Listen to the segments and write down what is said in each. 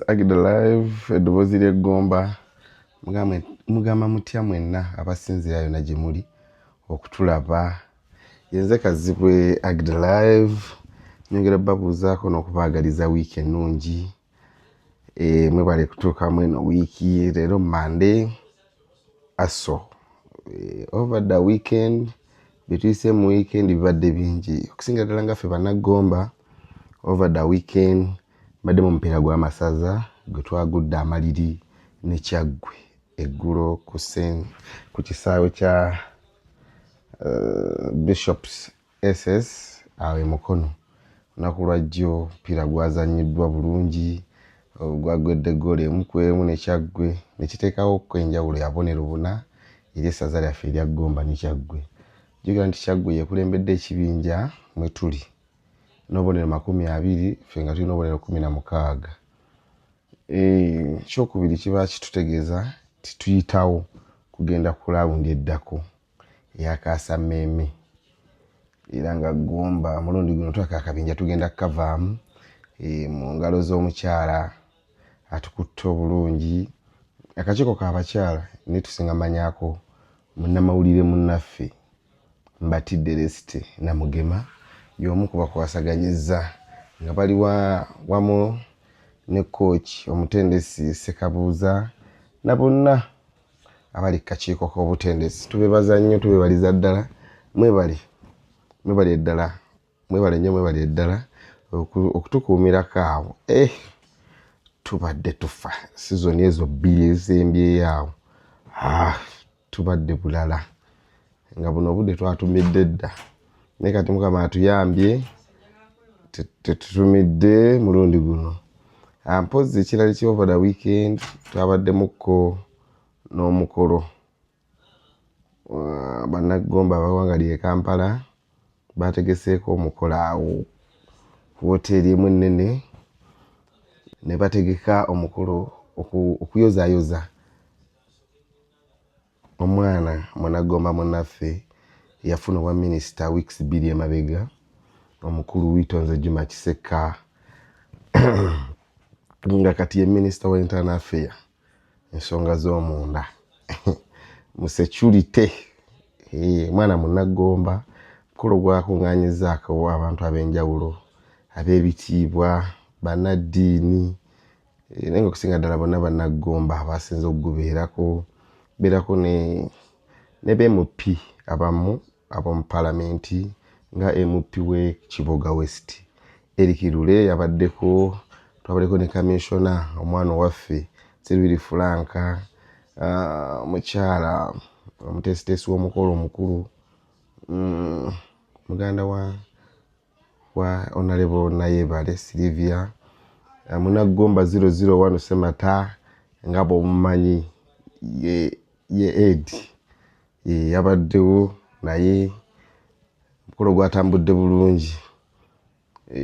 Agida Live, eddoboozi ly'eggomba. Mugamba mutya mwenna abasinziira yonna gye muli okutulaba. Yenze Kazibwe Agida Live, nyongera babuuzaako n'okubaagaliza wiiki ennungi. E, mwebale kutuukamu eno wiiki leero Monday aso. E, over the weekend byetuyise mu weekend bibadde bingi okusinga ddala nga ffe Bannaggomba. Over the weekend mbadde mu mupiira gw'amasaza gwe twagudde amaliri ne Kyaggwe eggulo ku kisaawe kya Bishops SS awo e Mukono. Olunaku lwajjo omupiira gwazannyiddwa bulungi, gwagwedde ggoolo 1-1 ne Kyaggwe ne kiteekawo ko enjawulo ya bubonero buna eri essaza lyaffe erya Ggomba ne Kyaggwe. Jjukira nti Kyaggwe yekulembedde ekibinja mwe tuli n'obubonero 20, ffe nga tulina obubonero 16. Ekyokubiri kiba kitutegeeza nti tuyitawo kugenda ku lawundi eddako eyakaasa mmeeme, era nga Ggomba mulundi guno twaka akabinja tugenda kukavaamu mu ngalo z'omukyala atukutte obulungi akakiiko k'abakyala, naye tusinga manyaako munnamawulire munnaffe Mbatidde Resite Namugema, y'omu ku bakwasaganyizza nga bali wamu ne coach omutendesi Sekabuuza na bonna abali ku kakiiko k'obutendesi. Tubebaza nnyo, tubebaliza ddala, mwebale, mwebale ddala, mwebale nnyo, mwebale ddala okutukuumirako awo. Tubadde tufa sizoni ezo 2 ezisembyeyo awo, tubadde bulala nga buno obudde twatumidde dda, naye kati Mukama atuyambye tetutumidde mulundi guno. Mpozzi ekirala eki over the weekend, twabaddemukko n'omukolo. Bannaggomba abawanga e Kampala bategeseeko omukolo awo ku woteeri emu ennene ne bategeka omukolo okuyozaayoza omwana munaggomba munnaffe yafuna obwa minisita weeks 2 emabega, omukulu Witonze Juma Kiseka, nga kati ye minisita wa internal affair, ensonga z'omunda mu security. Mwana munaggomba, mukolo gwakuŋŋaanyizaako abantu ab'enjawulo, ab'ebitiibwa, bannaddiini, naye nga okusinga ddala bonna bannaggomba abasinze okugubeerako, beerako ne ba MP abamu ab'omu palamenti nga MP we Kiboga West Eric Lule yabaddeko, twabaddeko ne kamishona omwana owaffe Sirwiri Franka, omukyala omuteesiteesi w'omukolo omukulu, muganda wa Honorable Nayebale Sylvia, munaggomba 001 Semata nga bw'omumanyi ye Ed yabaddewo, naye omukolo gwatambudde bulungi.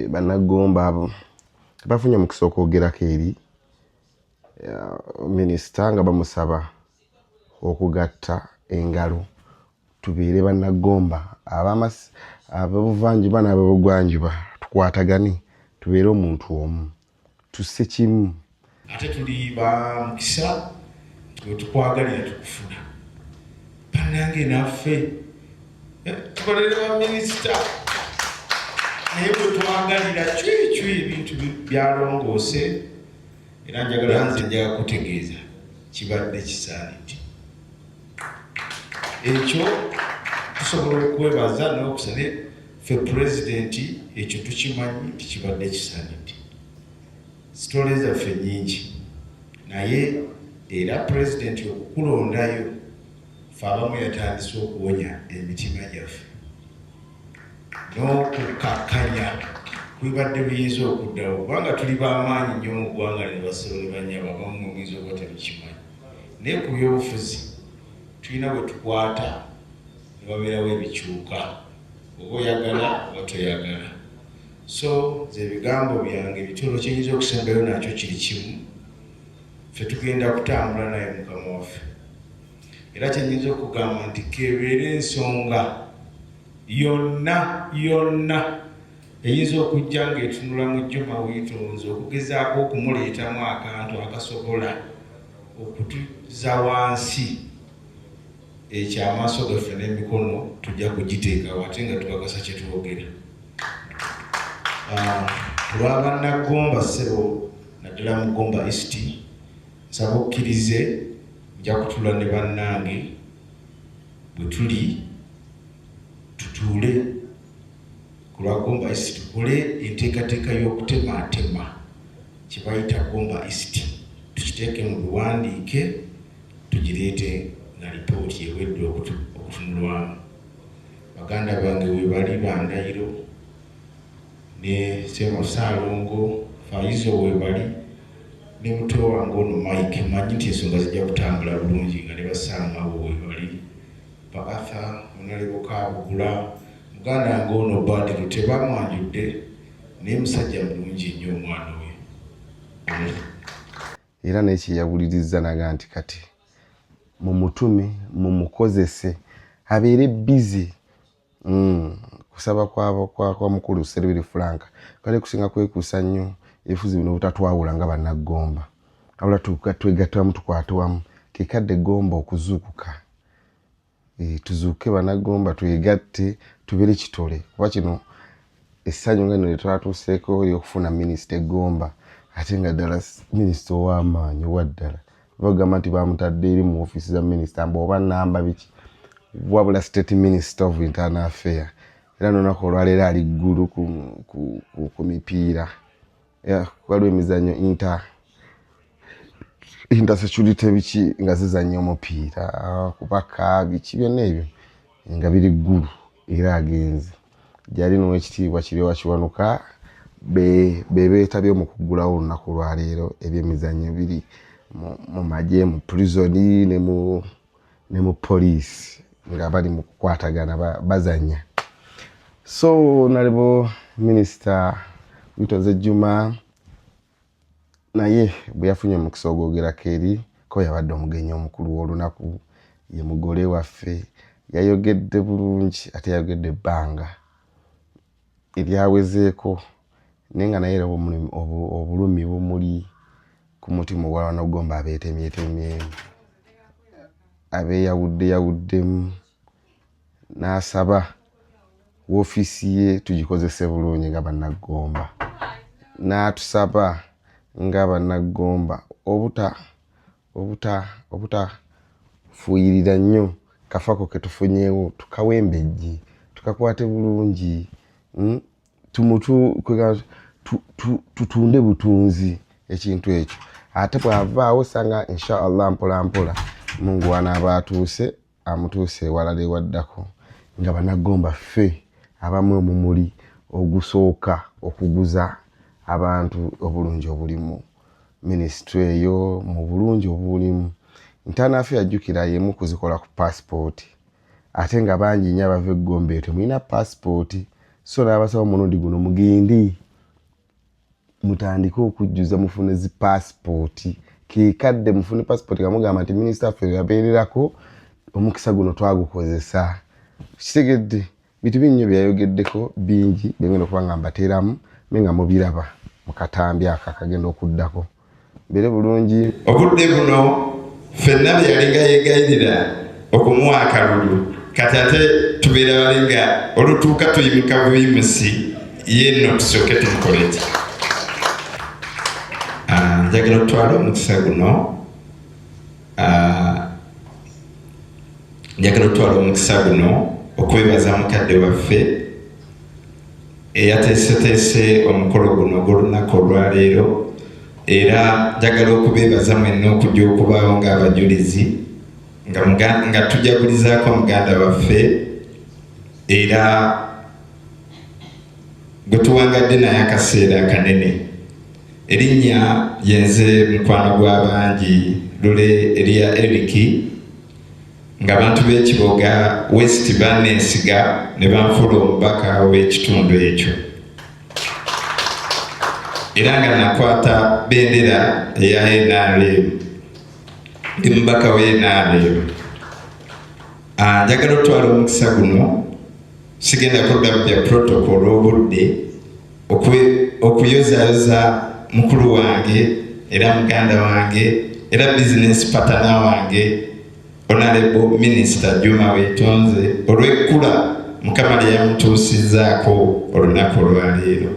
Bannaggomba abo bafunye omukisa okwogerako eri minisita nga bamusaba okugatta engalo tubeere bannaggomba ab'obuvanjuba n'ab'obugwanjuba, tukwatagane tubeere omuntu omu, tusse kimu. Ate tuli ba mukisa nti bwe tukwagalira tukufuna. Bannange, naffe tukolere ba minisita, naye bwe twagalira cwicwi ebintu byalongoose. Era njagala, nze njagala kutegeeza kibadde kisaanidde ekyo tusobola okwebaza n'okusaba ffe pulezidenti, ekyo tukimanyi nti kibadde kisaanidde. Story zaffe nyingi, naye era pulezidenti okukulondayo fe abamu yatandise okuwonya emitima gyaffe n'okukakkanya bwibadde buyinza okuddawo, kubanga tuli b'amaanyi nnyo mu ggwanga lino. Bassebo ne bannyabo, abamu mwe muyinza okuba temukimanyi, naye ku byobufuzi tulina bwe tukwata ne babeerawo ebikyuka, oba oyagala oba toyagala. So nze ebigambo byange bitono, kyenyinza okusembayo nakyo kiri kimu: ffe tugenda kutambula naye mukama waffe. Era kyenyinza okugamba nti kebeere ensonga yonna yonna. Eyinza okujja ng'etunula mu Juma Witonze okugezaako okumuleetamu akantu akasobola okutuzza wansi. Ekyo amaaso gaffe n'emikono tujja kugiteekawo ate nga tukakasa kye twogera. Ku lwa Bannaggomba, ssebo, naddala mu Gomba East, nsaba okkirize nja kutuula ne bannange bwe tuli tutuule ku lwa Gomba East, tukole enteekateeka y'okutemaatema kye bayita Gomba East, tukiteeke mu biwandiike, tugireete nga lipooti ewedde okutunulwamu. Baganda bange webali, Bandayiro ne Saalongo Faizo webali, ne muto wange ono Mike. Manyi nti ensonga zijja kutambula bulungi nga ne basaamu abo webali, ba Arthur Munalebo Kabugula, muganda wange ono Badiru tebamwanjudde, naye musajja mulungi nnyo omwana oyo. Era naye kyeyawulirizza naga nti kati mumutume, mumukozese, abeere busy. Kusaba kwa mukulu Serubiri Frank kale kusinga kwekuusa nnyo ebifuzi bino obutatwawula nga Bannaggomba, wabula twegatte wamu, tukwate wamu. Kekadde Gomba okuzuukuka. Tuzuuke Banaggomba, twegatte, tubeere kitole, kuba kino essanyu nga lino lyetwatuuseeko eryokufuna minisita Eggomba, ate nga ddala minisita ow'amaanyi owa ddala. Bagamba nti bamutadde eri mu ofiisi za minisita mbu oba namba biki, wabula State Minister of Internal Affair. Era nolunaku olwaleero ali ggulu ku mipiira. Waliwo emizannyo intersecurity biki nga zizannya omupiira kubaka biki byonna ebyo nga biri ggulu, era agenze gyali n'Owekitiibwa Kiryowa Kiwanuka, be beetabye mu kuggulawo olunaku lwaleero ebyemizannyo biri mu magye, mu prison ne mu poliisi nga bali mu kukwatagana bazannya. So nalebo Minisita Witonze Juma naye bwe yafunye omukisa ogwogerako eri ko yabadde omugenyi omukulu w'olunaku, ye mugole waffe, yayogedde bulungi ate yayogedde ebbanga eryawezeeko, naye nga naye era obulumi bumuli ku mutima obwala nogomba abeetemyetemyemu, abeeyawudde yawuddemu, n'asaba woofiisi ye tugikozese bulungi nga Bannaggomba, n'atusaba nga Bannaggomba obutafuuyirira nnyo kafako ke tufunyeewo, tukawembejje, tukakwate bulungi, tutunde butunzi ekintu ekyo. Ate bw'avaawo sanga insha Allah mpola mpola Mungu wanaaba atuuse amutuuse ewalala ewaddako, nga Banaggomba ffe abamu omumuli ogusooka okuguza abantu obulungi obulimu minisitule eyo, mu bulungi obulimu internal affair. Yajjukira yemu kuzikola ku paasipooti, ate nga bangi nnyo abava Eggombe eyo temulina paasipooti. So n'abasaba omulundi guno mugende mutandike okujjuza mufune zi paasipooti, kekadde mufune paasipooti nga mugamba nti minisita waffe yabeererako, omukisa guno twagukozesa. Kitegedde bintu bingi nnyo byeyayogeddeko, bingi byengenda okuba nga mbateeramu naye nga mubiraba mu katambi ako akagenda okuddako. Mbeere bulungi. Obudde buno ffenna bye yalinga yeegayirira okumuwa akalulu, kati ate tubeera balinga olutuuka tuyimuka buyimusi, ye nno tusooke tumukole ki? Njagala otwale omukisa guno, njagala otwala omukisa guno okwebaza mukadde waffe eyateeseteese omukolo guno ogw'olunaku olwaleero, era njagala okubeebaza mwenna okujja okubaawo ng'abajulizi nga tujagulizaako muganda waffe era gwe tuwangadde naye akaseera akanene. Erinnya yenze mukwano gw'abangi Lule erya Eriki, ng'abantu b'Ekiboga West baneesiga ne banfuula omubaka w'ekitundu ekyo, era nga nakwata bendera eya NRM, ndi mubaka wa NRM. Njagala otwala omukisa guno, sigenda kudda mu bya protocol olw'obudde. Okuyozayoza mukulu wange era muganda wange era bizinesi patana wange Honorable Minister Juma Wetonze olw'ekkula Mukama lye yamutuusizaako olunaku olwaleero.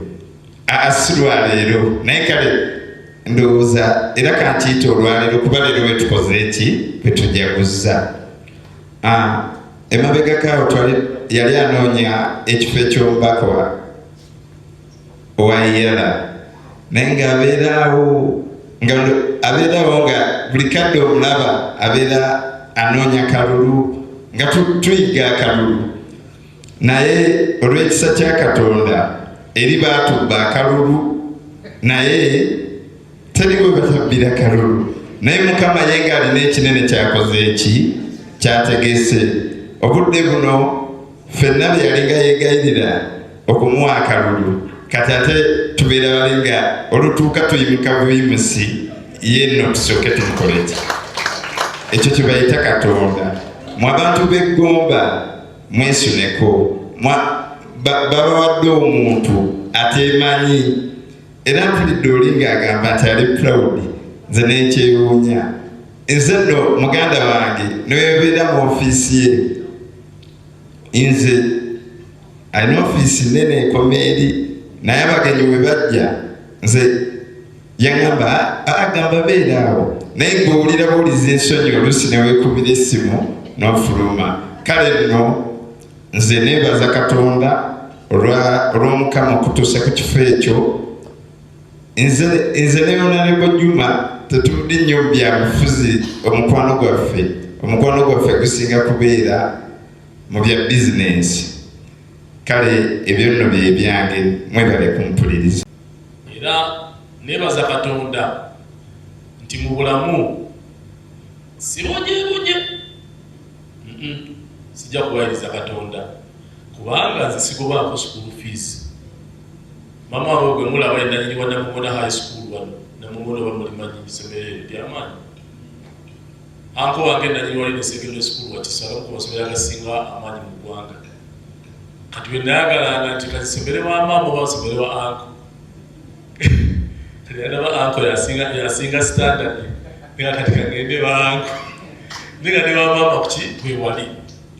Si lwaleero naye kale ndowooza era kankiyita olwaleero kuba leero wetukoze eki bwetujaguzza. Emabegako awo twali yali anoonya ekifo eky'omubaka owa Yala naye ng'abeeraawo nga abeerawo nga buli kadde omulaba abeera anoonya kalulu nga tuyiga akalulu naye olw'ekisa kya Katonda eri baatubba akalulu naye teri bwe batabbira kalulu naye Mukama ye ng'alina ekinene kyakoze eki kyategese obudde buno ffenna bye yalinga yeegayirira okumuwa akalulu kati ate tubeera balinga olutuuka tuyimuka buyimusi ye nno tusooke tumukoleki ekyo kye bayita Katonda. Mwe abantu b'eggomba mwesuneko babawadde omuntu ateemanyi era mpulidde oli ng'agamba nti ali proud nze nenkyewuunya nze nno muganda wange newebeera mu ofiisi ye nze alina ofiisi nene ekoma eri naye abagenyi we bajja nze yaŋamba agamba beera awo naye gwe owulira buwuliza ensonyi oluusi neweekubira essimu n'ofuluma. Kale nno nze neebaza Katonda olw'Omukama okutuusa ku kifo ekyo. Nze ne Honorable Juma tetuli nnyo mu byabufuzi, omukwano gwaffe gusinga kubeera mu bya bizinensi. Kale ebyo nno bye byange, mwebale kumpuliriza. Era nebaza Katonda nti mu bulamu sibonyebonye, sijja kubayiriza Katonda kubanga nze sigobaako school fees. Mama wange gwe mulaba yenanyini wa Namugona High School wano Namugona oba mulimanyi isomero eryo lyamaanyi. Anko wange nanyini wali ne secondary school wa Kisaro ku masomero agasinga amaanyi mu ggwanga. Kati bwe nayagalanga nti kazisomere wa maama oba nsomere wa anko, kati yandaba anko yasinga standard nga kati kagende ba anko nenga ne ba maama kuki bwewali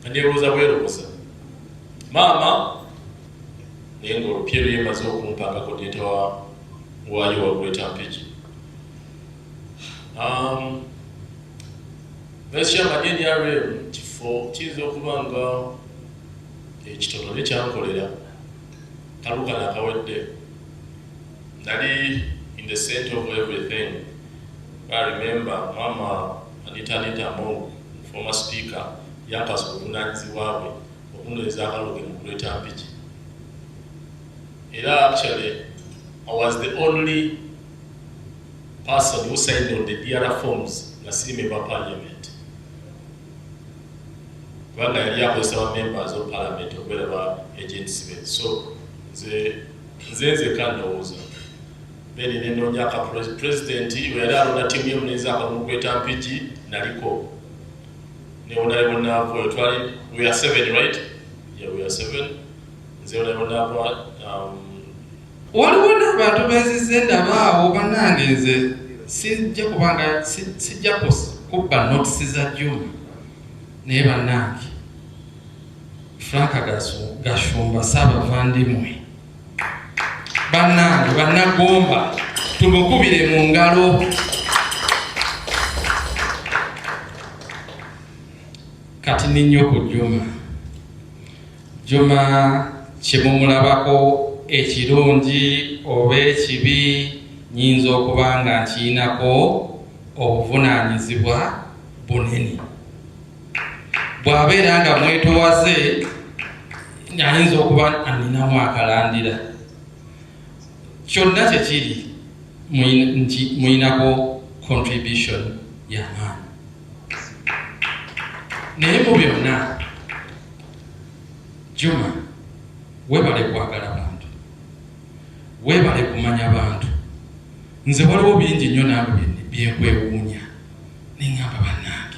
kanyebuuza bweroboza maama naye ng'olupya lwe yemaze okumpa nga coordinator waayo wa Greater Mpigi. Vice Chairman NRM kifo kiyinza okuba nga ekitono naye kyankolera kaluka nakawedde nali in the center of everything. I remember Mama Anita Among, former speaker, yampasa obuvunaanyizibwa bwe okunoonyeza akalulu ke mu Greater Mpigi. Era actually I was the only person who signed on the DR forms nga siri member parliament kubanga yali akozesa ba members of parliament okubeera ba agents be. So nze nzeka ndowooza then nenoonya aka president bwe yali alonda ttiimu ye munenzi akalulu Greater Mpigi naliko ne Honorable Navo twali, we are seven, right? Yeah, we are seven. Nze Honorable Navo Waliwo n'abantu benzize ndaba awo bannange nze sijja kubanga sijja kubba notisi za Juma naye bannange Frank Gashumba Ssaabavandimwe bannange bannagomba tumukubire mu ngalo. Kati ninnyo ku Juma. Juma kyemumulabako ekirungi oba ekibi nyinza okuba nga nkiyinako obuvunaanyizibwa bunene. Bw'abeera nga mwetowaze ayinza okuba anninamu akalandira. Kyonna kyekiri nti muyinako contribution y'amaanyi. Naye mu byonna Juma weebale kwagala bantu, weebale kumanya bantu. Nze waliwo bingi nnyo nange byenkwewuunya neŋŋamba bannange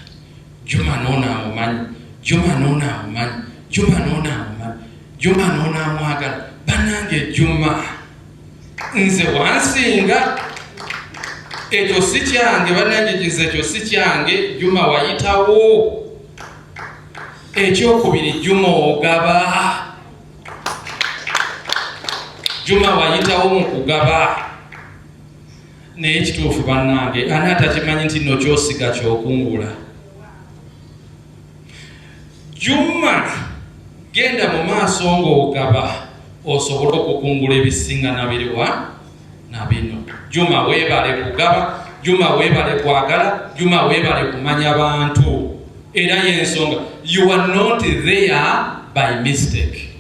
Juma n'ono amumanyi, Juma n'ono amumanyi, Juma n'ono amumanyi, Juma n'ono amwagala. Bannange Juma. Nze wansinga, ekyo si kyange bannange, nze ekyo si kyange. Juma wayitawo. Ekyokubiri, Juma ogaba. Juma wayitawo mu kugaba. Naye ekituufu bannange, ani atakimanyi nti nno kyosiga kyokungula? Juma, genda mu maaso ng'ogaba osobole okukungula ebisinga nabiriwa na bino. Juma weebale kugaba, Juma weebale kwagala, Juma weebale kumanya bantu. Era yensonga, you are not there by mistake.